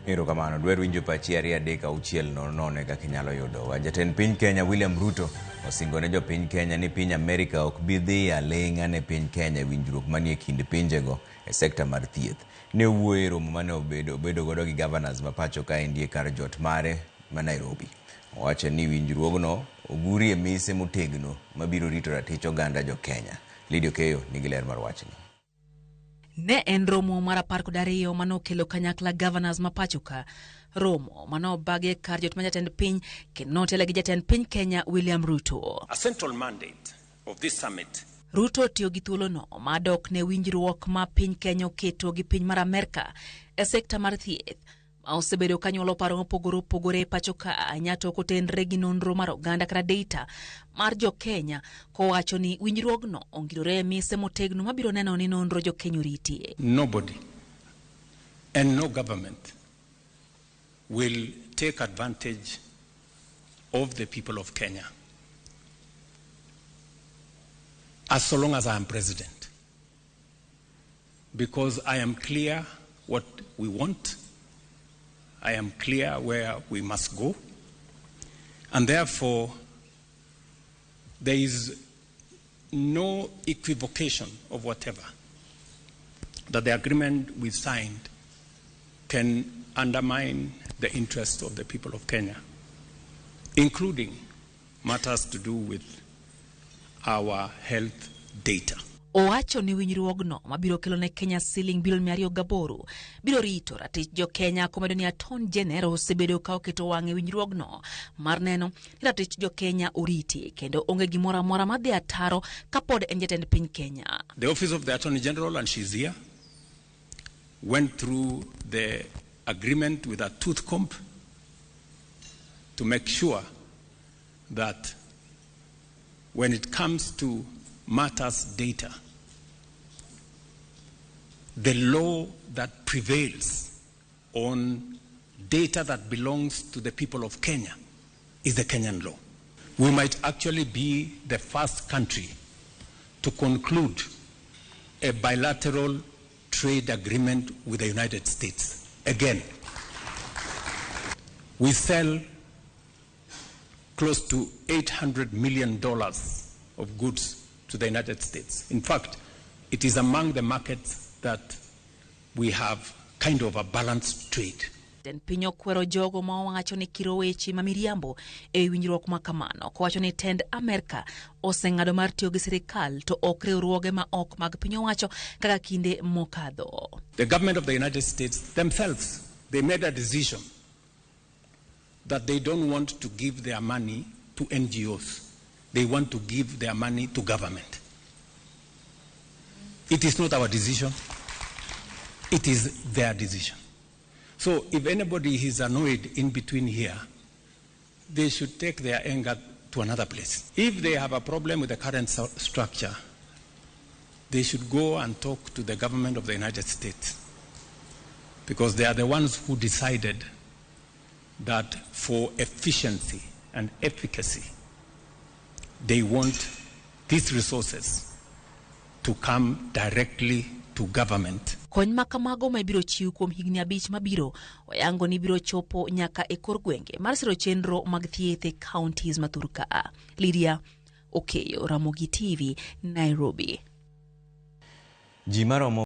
Erokamano, dwer winjo pachi 2 3 6 0 0 e kaka inyalo yudowa. Jatend piny Kenya William Ruto osingo ne jopiny Kenya ni piny Amerika ok bi dhi aling'a ne piny Kenya e winjruok manie kind pinjego e sekta mar thieth. Ne owuoyo e romo mane obedo godo gi governors ma pacho kaendi e kar jot mare ma Nairobi. Owacho ni winjruogno ogurie mise motegno mabiro rito ratich oganda jo Kenya. Lydia Okeyo nigi ler mar wachni. Ne en romo mar 12 manokelo kanyakla governors ma pacho ka. Romo manobagi e kar jot ma jatend piny kendo notele gi jatend piny Kenya William Ruto. A central mandate of this summit. Ruto tiyo gi thuolono ma dok ne winjruok ma piny Kenya oketo gi piny mar Amerka e sekta mar thieth ma osebedo ka nyuolo paro mopogore opogore e pacho ka ahinya to kotenre gi nonro mar oganda kata data mar jo Kenya kowacho ni winjruogno ongirore e mise motegno mabiro neno ni nonro jo Kenya oritie. Nobody and no government will take advantage of the people of Kenya as so long as I am president, because I am clear what we want, I am clear where we must go, and therefore there is no equivocation of whatever that the agreement we signed can undermine the interests of the people of Kenya, including matters to do with our health data. Owacho ni winjruogno mabiro kelo ne Kenya siling bilion 208 biro rito ratich jo Kenya komedo ni Attorney General osebedo ka oketo wang'e winjruogno mar neno ni ratich jo Kenya oriti kendo onge gimoro amora madhi ataro kapod en jatend piny Kenya. The Office of the Attorney General, and she's here, went through the agreement with a tooth comb to make sure that when it comes to matters data, the law that prevails on data that belongs to the people of Kenya is the Kenyan law. We might actually be the first country to conclude a bilateral trade agreement with the United States. Again, we sell close to $800 million of goods to the United States. In fact, it is among the markets that we have kind of a balanced trade. Jatend piny okwero jogo ma owacho ni kiro weche ma miriambo e winjruok ma kamano, kowacho ni tend Amerka oseng'ado mar tiyo gi sirikal to ok riwruoge ma ok mag piny owacho kaka kinde mokadho. The government of the United States themselves, they made a decision that they don't want to give their money to NGOs. They want to give their money to government. It is not our decision. It is their decision. So if anybody is annoyed in between here, they should take their anger to another place. If they have a problem with the current structure, they should go and talk to the government of the United States, because they are the ones who decided that for efficiency and efficacy, they want these resources to come directly to government. Kony ma kamago ma ibiro chiw kuom higni 5 mabiro oyango ni biro chopo nyaka e kor gwenge mar siro chenro mag thieth e counties ma thur ka. Lydia Okeyo, Ramogi TV, Nairobi. Ji maromo